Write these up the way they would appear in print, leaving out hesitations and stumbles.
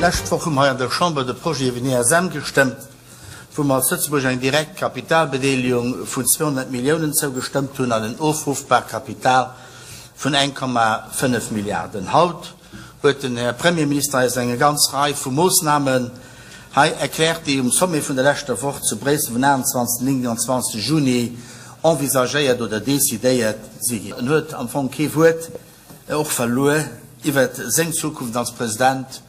D'lescht Woch hu mer hei an der Chamber de Projet iwwer den ESM gestëmmt, wou mer als Lëtzebuerg eng direkt Kapitalbedeelegung vun 200 Milliounen zougestëmmt hunn an en ofruffbart Kapital vun 1,5 Milliarden. Haut huet den Här Premierminister eis eng ganz Rei vu Moossnamen hei erkläert, déi um Sommet vun der leschter Woch zu Bréissel vum 28. 29. Juni envisagéiert oder decidéiert si ginn. En huet am Fong kee Wuert och verluer iwwert seng Zukunft als President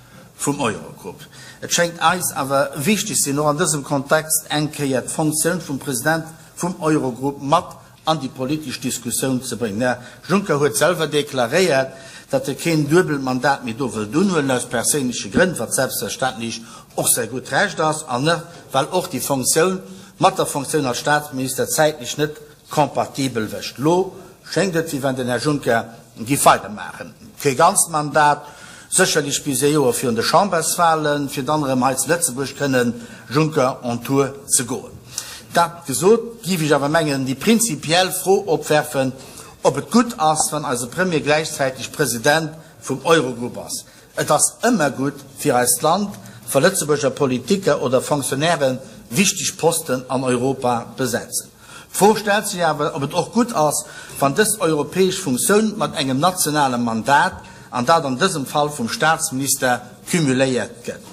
vum Eurogrupp. Et schéngt eis awer wichteg sinn, och an dësem Kontext eng Kéier d'Fonctioun vum President vum Eurogrupp mat an déi politesch Diskussioun ze bréngen. Den Här Juncker huet selwer deklaréiert, datt e keen duebelt Mandat méi do wëllt unhuelen, aus perséinleche Grënn, wat selbstverständlech och säi gutt Recht ass, an well och déi Fonctioun mat der Fonctioun als Statsminister zäitlech net Compatibel wëscht. Lo schéngt et, wéi wann den Här Juncker giff weidermaachen. Kee ganzt Mandat, sécherlech bis ee Joer virun de Chamberswahlen, fir dann erëm hei zu Lëtzebuerg kënnen Juncker on Tour ze goen. Dat gesot, giff ech awer mengen, déi prinzipiell Fro opwerfen, ob et gutt ass, wann eise Premier gläichzäiteg President vum Eurogrupp ass. Et ass ëmmer gutt fir eist Land, wa Lëtzebuerger Politiker oder Fonctionnairen wichteg Posten an Europa besetzen. D'Fro stellt sech awer, ob et och gutt ass, wann dës europäesch Funktioun mat engem nationale Mandat, an dat an dësem Fall vum Staatsminister, cumuléiert gëtt.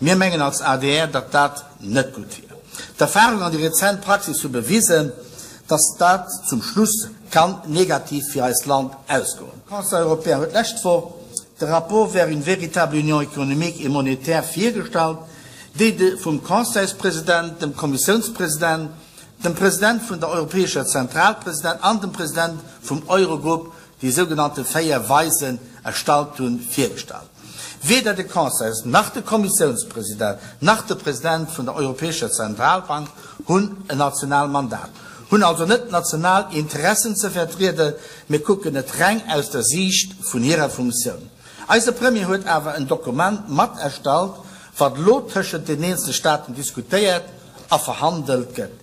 Mir mengen als adr, datt dat net gutt wier. D'Erfahrung an déi rezent Praxis hu bewisen, datt dat zum Schluss kann negativ fir eist Land ausgoen. De Conseil européen huet d'lescht Woch de Rapport vers une véritable union économique et monétaire virgestallt, déi de vum Conseilspresident, dem Kommissiounspresident, dem President vun der Europäescher Zentralpresident an dem President vum Eurogrupp déi sougenannte 4 Weisen, erstallt hunn, virgestallt. Weder de Conseils, nach de Kommissiounspresident, nach de President vun der Europäescher Zentralbank hunn en national Mandat, hunn also net national Interessen ze vertrieden, mee kucken et reng aus der Siicht vun hirer Funktioun. Eise Premier huet awer en Dokument mat erstallt, wat elo tëschent den eenzele Staaten diskutéiert a verhandelt gëtt.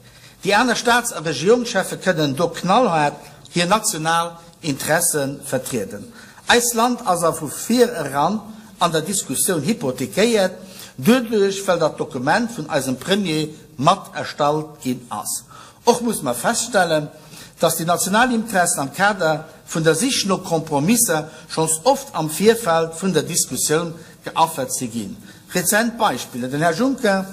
Déi aner Staats a Regierungscheffe kënnen do knallhaart hir national Interesse vertrieden. Eist Land ass a vu vir eran an der Diskussioun hypothekéiert, doduerch well dat Dokument vun eisem Premier mat erstallt ginn ass. Och musse mer feststellen, dass déi national Interessen am Kader vun der Sich no Kompromisser schonns oft am Virfeld vun der Diskussioun geaffert si ginn. Rezent Beispiller, Den Här Juncker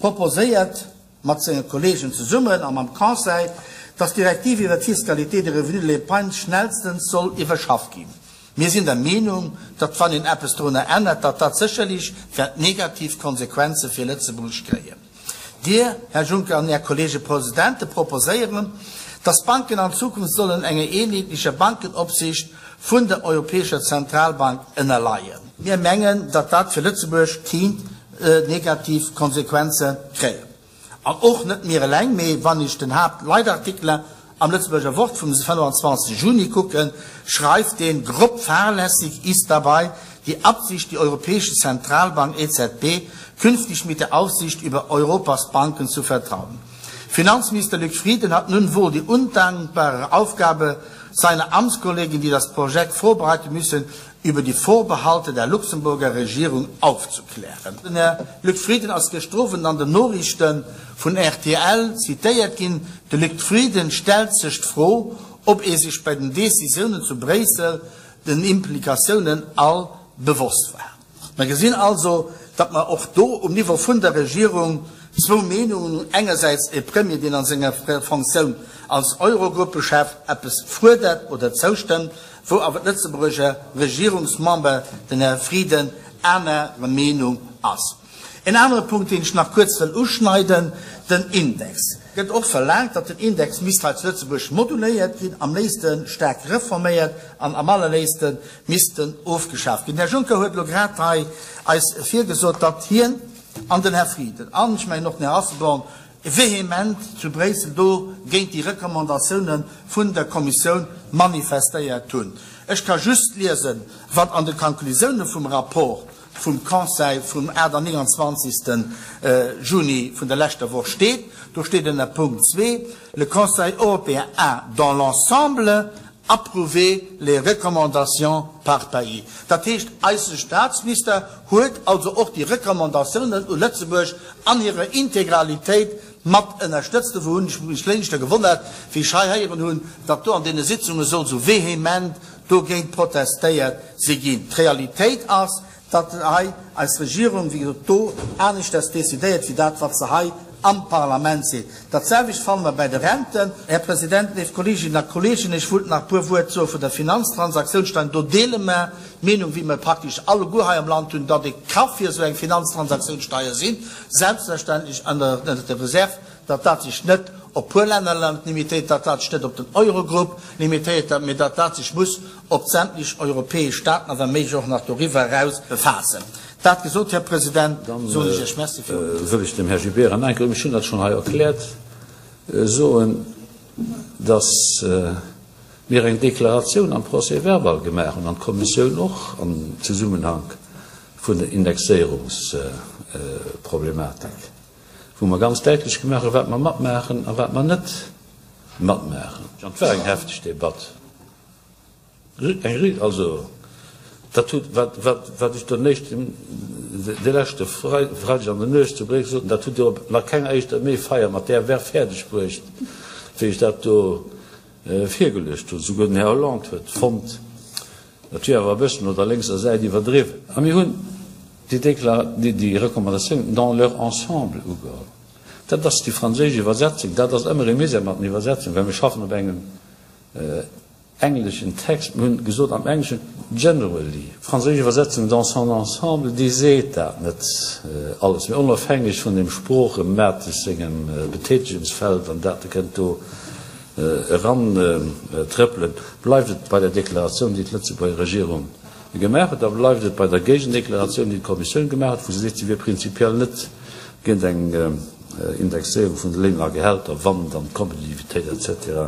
proposéiert, mat senge Kollegen zesummen a mam Conseil, dass d'Direktiv iwwer d'Fiscalité des revenus de l'épargne schnellstens soll iwwerschafft ginn. Mir sinn der Meenung, datt wann een eppes dorunner ännert, datt dat sécherlech wäert negativ Konsequenze fir Lëtzebuerg kréien. Dir, Här Juncker, an Är Kollege Presidente proposéieren, datt d'Banken an Zukunft sollen enger eenheetlecher Bankenopsicht vun der Europäescher Zentralbank ënnerleien. Mir mengen, datt dat fir Lëtzebuerg kéint negativ Konsequenze kréien. An och net mir eleng, mee wann ech den Haaptleitartikler am Lëtzebuerger Wort vum 25 Juni kucken, schreift deen, Grob fahrlässig ist dabei die Absicht, die Europäische Zentralbank EZB künftig mit der Aufsicht über Europas Banken zu vertrauen. Finanzminister Luc Frieden hat nun wohl die undankbare Aufgabe, seine Amtskollegen, die das Projekt vorbereiten müssen, über die Vorbehalte der Luxemburger Regierung aufzuklären. Den Här Luc Frieden ass gëschter Owend an den Noriichte vun rtl zitéiert ginn. De Luc Frieden stellt sech d'Fro, ob ee sech bei den Decisiounen zu Bréissel den Implikatiounen all bewosst war. Mer gesinn also, datt mer och do um Niveau vun der Regierung zwou Meenungen hunn, engersäits e Premier, deen a senger Fonctioun als Eurogruppechef eppes fuerdert oder zoustëmmt, wou awer d'Lëtzebuerger Regierungsmember, den Här Frieden, anerer Meenung ass. En anere Punkt, deen ech nach kuerz wëll uschneiden, den Index. Gëtt och verlaangt, datt den Index misst hei zu Lëtzebuerg moduléiert ginn, am léifste staark reforméiert an am allerléifste misst en ofgeschaaft ginn. Den Här Juncker huet elo grad hei eis virgesot, datt hien an den Här Frieden an, ech mengen och den Här Asselborn, vehement zu Bréissel do géint déi Recommandatioune vun der Kommissioun manifestéiert hunn. Ech ka just liesen, wat an de Konklusioune vum Rapport vum Conseil vum 28. Juni vun der leschter Woch steet. Do steet ënner Punkt zwee, Le Conseil européen a, dans l'ensemble, approuvé les recommandations par pays. Dat heescht, eise Statsminister huet also och déi Recommandatiounen u Lëtzebuerg an hirer Integralitéit mat ënnerstëtzt. Dofir hunn ech mech léineschter gewonnert, wéi ech hei héieren hunn, datt do an deene Sitzunge soll esou vehement dogéint protestéiert si ginn. D'Realitéit ass, datt hei eis Regierung, wéi gesot, do aneschters decidéiert wéi dat, wat se hei am Parlament seet. Dat selwecht fanne mer bäi de Renten. Här President, léif Kolleeginnen a Kolleegen, ech wullt nach e puer Wuert soe vun der Finanztransaktionssteuer. Do deele mer d'Meenung, wéi mer praktesch alleguer hei am Land hunn, datt ee ka fir esou eng Finanztransaktionssteuer sinn, selbstverständlech ënner der Reserve, datt dat sech net op puer Länner limitéiert, datt dat sech net op den Eurogrupp limitéiert, mee datt dat sech muss op sämtlech europäesch Staaten a wa méiglech och nach doriwwer eraus befaassen. Dat gesot, Här President, soen ech Iech Merci fir Dann wëll ech dem Här Gibéryen nach eng Kéier, ech hunn dat schonn hei erkläert, soen, datt mir eng Deklaratioun am Procès-verbal gemaach hunn, an d'Kommissioun och, am Zesummenhank vun der Indexéierungsproblematik, wou mer ganz däitlech gemaach hunn, wat mer matmaachen a wat mer net matmaachen. An et war eng hefteg Debatt. Eng ri-, also dat huet, wat, wat, wat ech den éischten, de leschte Freideg an der Nuecht zu Bréissel soten, dat hutt Dir op nach kenger éischter Mee-Feier mat där Verve fäerdeg bruecht, wéi ech dat do virgeluecht hunn. Souguer den Här Hollande huet fonnt, dat wier awer e bëssen no der lénkser Säit iwwerdriwwen. A mir hunn déi Dekla-, déi, déi Recommandatioun dans leur ensemble ugeholl. Dat ass déi franséisch Iwwersetzung. Dat ass ëmmer ee Misär mat den Iwwersetzungen, well mir schaffen op engem engleschen Text, mir hunn gesot am Engleschen generally, d'franséisch Iwwersetzung dans son ensemble, déi seet dat net alles, mee onofhängeg vun dem Sproochemates sengem Betätigungsfeld an dat e kënnt do erantrëppelen, bleift et bei der Deklaratioun, déi d'Lëtzebuerger Regierung gemaach huet, da bleift et bei der Géigendeklaratioun, déi d'Kommissioun gemaach huet, wou se seet, si wier prinzipiell net géint eng Indexéierung vun de Léin a Gehälter, wann dann d'Kompetitivitéit et cetera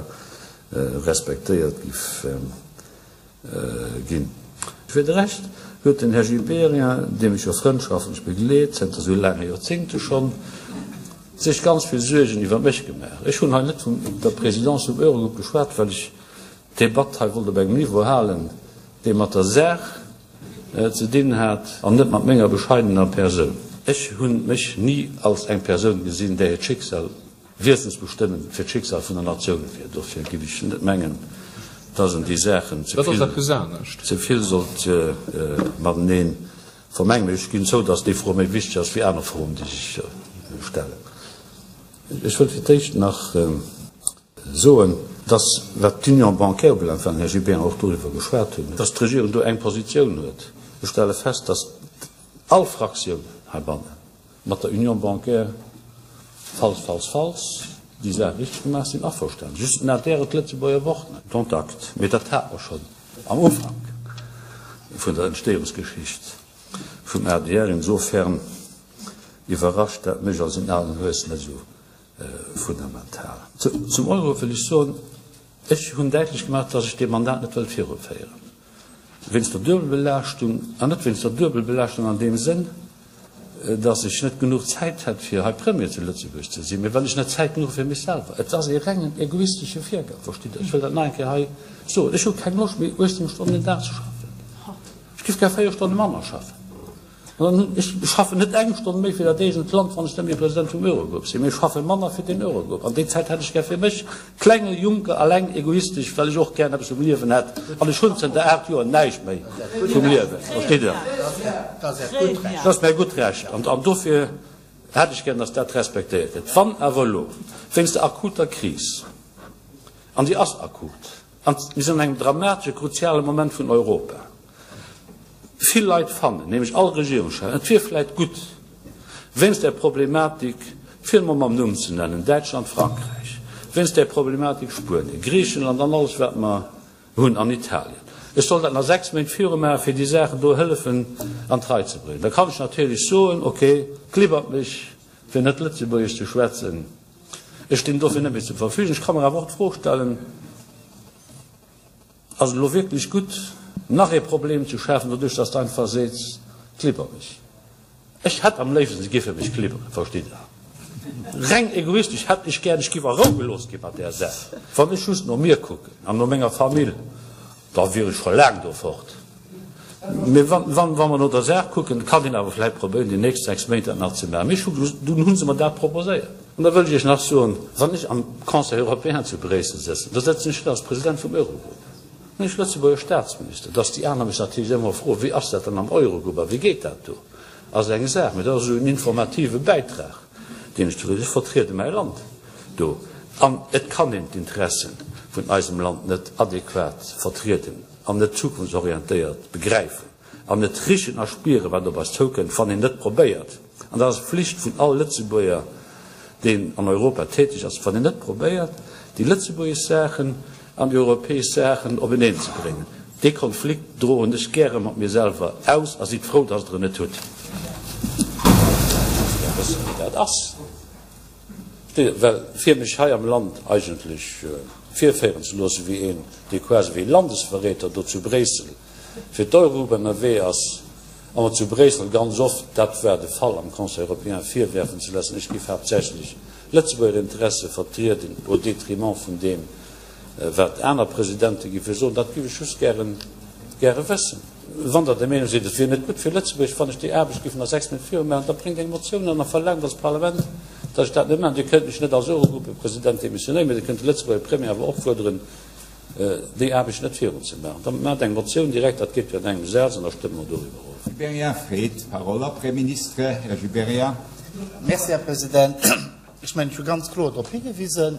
respektéiert giff ginn. Fir de Rescht huet den Här Gibéryen, dee mech jo frëndschaftlech begleet zënter esou laange Joerzéngte schonn, sech ganz vill Suergen iwwer mech gemaach. Ech hunn hei net vun der Présidence vum Eurogroup geschwat, well ech d'Debatt hei wollt op engem Niveau halen, dee mat der Saach ze dinn hat an net mat menger bescheidener Persoun. Ech hu mech ni als eng Persoun gesinn, där hiert Schicksal wiesensbestëmmend fir d'Schicksal vun der Natioun wier. Dofir giff ech net mengen, dass en déi Saachen ze vill sollt matenee vermengen. Mee ech ginn zou, dass déi Fro méi wichteg ass wéi aner Froen, déi sech stellen. Ech wëll fir d'éischt nach soen, dass, wat d'Union bancaire ubelaangt, well den Här Gibéryen och doriwwer geschwat huet, dass d'Regierung do eng Positioun huet. Ech stelle fest, dass all Fraktioun heibannen Mat der Union bancaire, falls, falls, falls déi Saach richteg gemaach sinn, averstanen. Just den adr et d'Lëtzebuerger Wort net. Dont acte. Mee dat hat mer schonn am Ufank vun der Entstehungsgeschicht vum adr. Insofern iwwerrascht dat mech als en alen Hues net esou fundamental. Zum Euro wëll ech soen, ech hunn däitlech gemaach, dass ech dee Mandat net wëll viruféieren. Wéinst der Duebelbelaaschtung, an net wéinst der Duebelbelaaschtung an deem Sënn, dass ech net genuch Zäit hätt, fir hei Premier zu Lëtzebuerg ze sinn, mee well ech net Zäit genuch hu fir mech selwer. Et ass ee rengen egoistesche Virgang, verstitt Der. Ech wëll dat nach eng Kéier hei soen. Ech hu keng Loscht méi, 18 Stonnen den Dag ze schaffen. Ech géif gär 4 Stonne manner schaffen. Ech schaffen net eng Stonn méi fir dat eegent Land, wann ech net méi President vum Eurogrupp sinn, mee ech schaffe manner fir den Eurogrupp. An déi Zäit hätt ech gär fir mech, klenge Juncker, alleng, egoistesch, well ech och gären eppes vum Liewen hätt. An ech hunn zënter 8 Joer näischt méi vum Liewen, versteet Der? Dat ass mäi gutt Recht. An dofir hätt ech gären, datt dat respektéiert gëtt. Wann awer elo, wéinst der akuter Kris, an déi ass akut, an mir sinn an engem dramatesche, kruziale Moment vun Europa, Vill Leit fannen, nämlech all Regierungschefen, et wier vläit gutt, wéinst där Problematik, fir emol mam Numm ze nennen, Däitschland, Frankräich, wéinst där Problematik Spuenien, Griichenland an alles wat mer hunn, an Italien, ech soll dat nach 6 Méint viru maachen, fir déi Saachen do hëllefen an d'Rei ze bréngen. Da kann ech natierlech soen, okay, klibbert mech, fir net Lëtzebuergesch ze schwätzen, ech stinn dofir net méi zur Verfügung. Ech ka mer awer och d'Fro stellen, Ass et elo wierklech gutt, nach ee Problem ze schafen, doduerch dass de einfach seets, klibber mech? Ech hätt am léifsten, se géife mech klibberen, verstitt Der? Reng egoistesch hätt ech gär, ech giff a Rou gelooss gi mat där Saach. Wann ech just no mir kucken an no menger Famill, da wier ech scho laang do fort. Mee wa mer no der Saach kucken, kann een awer vläicht probéieren, déi nächst 6 Méint dat nach ze maachen. Mee ech hu just, dunn hu se mer dat proposéiert. An da wëll ech Iech nach soen, wann ech am Conseil européen zu Bréissel sëtzen, da sëtzen ech net als President vum Eurogrupp, da sinn ech Lëtzebuerger Staatsminister. Datt déi aner mech natierlech ëmmer froen, wéi ass dat dann am Eurogrupp a wéi geet dat do, ass eng Saach. Mee dat ass esou en informative Bäitrag, deen ech do hunn. Ech vertriede mäi Land do an et kann een d'Interesse vun eisem Land net adequat vertrieden an net zukunftsorientéiert begräifen an net richen a spieren, wat op eis zoukënnt, wann een net probéiert, an dat ass d'Flicht vun all Lëtzebuerger, deen an Europa täteg ass, wann een net probéiert, déi lëtzebuergesch Saachen an déi europäesch Saachen openeen ze bréngen. Dee Konflikt droen ech gäre mat mir selwer aus a sidd frou, dass Der en net hutt. Ech wëssen, wéi dat ass. Well fir mech hei am Land eigentlech virféieren ze loossen wéi een, dee quasi wéi e Landesverräter do zu Bréissel fir d'Eurogrupp ënnerwee ass, a mer zu Bréissel ganz oft, dat war de Fall am Conseil européen, virwerfen ze loossen, ech géif haaptsächlech Lëtzebuerger Interesse vertrieden au détriment vun deem, wat aner Presidente géife soen, dat géif ech just gären, gäre wëssen. Wann Der der Meenung sidd, et wier net gutt fir Lëtzebuerg, wann ech déi Aarbecht géif nach 6 Méint virumaachen, da bréngt eng Motioun an a verlaangt als Parlament, datt ech dat net maachen. Dir kënnt mech net als Eurogruppepresident demissionéieren, mee Dir kënnt de Lëtzebuerger Premier awer opfuerderen, déi Aarbecht net virunzemaachen. Da maacht eng Motioun direkt, dat geet jo an engem Saz, an da stëmme mer doriwwer of. Gibéryen freet d'Parole après Ministre. Här Gibéryen. Merci, Här President. Ech mengen, ech hu ganz kloer drop higewisen,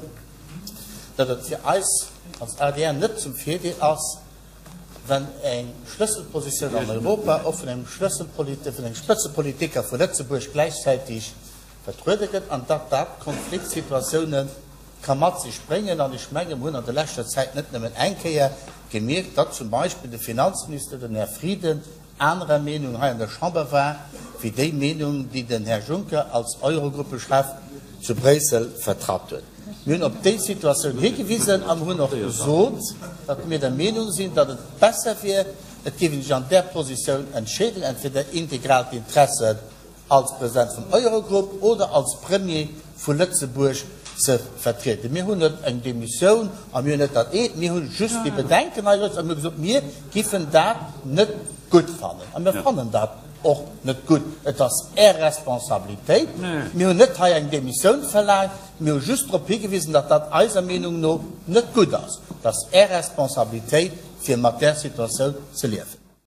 datt et fir eis als adr net zum Virdeel ass, wann eng Schlësselpositioun an Europa och vun engem Schlësselpoliti-, vun engem Spëtzepolitiker vu Lëtzebuerg gläichzäitig vertruede gëtt an datt dat Konfliktsituatioune ka mat sech bréngen. An ech menge mer hunn an der leschter Zäit net nëmmen eng Kéier gemierkt, datt zum Beispill de Finanzminister, den Här Frieden, anerer Meenung hei an der Chamber war wéi déi Meenung, déi den Här Juncker als Eurogruppechef zu Bréissel vertratt huet. Mir hunn op déi Situatioun higewisen a mir hunn och gesot, datt mir der Meenung sinn, datt et besser wier, et géif een sech an där Positioun entscheeden, entweder integral d'Interessen als President vum Eurogrupp oder als Premier vu Lëtzebuerg ze vertrieden. Mir hunn net eng Demissioun a mir hunn net dat eent, mir hu just déi Bedenken hei geäussert a mir hu gesot, mir giffen dat net gutt fannen. A mir fannen dat och net gutt. Et ass Är Responsabilitéit. Mir hunn net hei eng Demissioun verlaangt, mir hu just drop higewisen, datt dat eiser Meenung no net gutt ass. Et ass Är Responsabilitéit, fir mat där Situatioun ze liewen.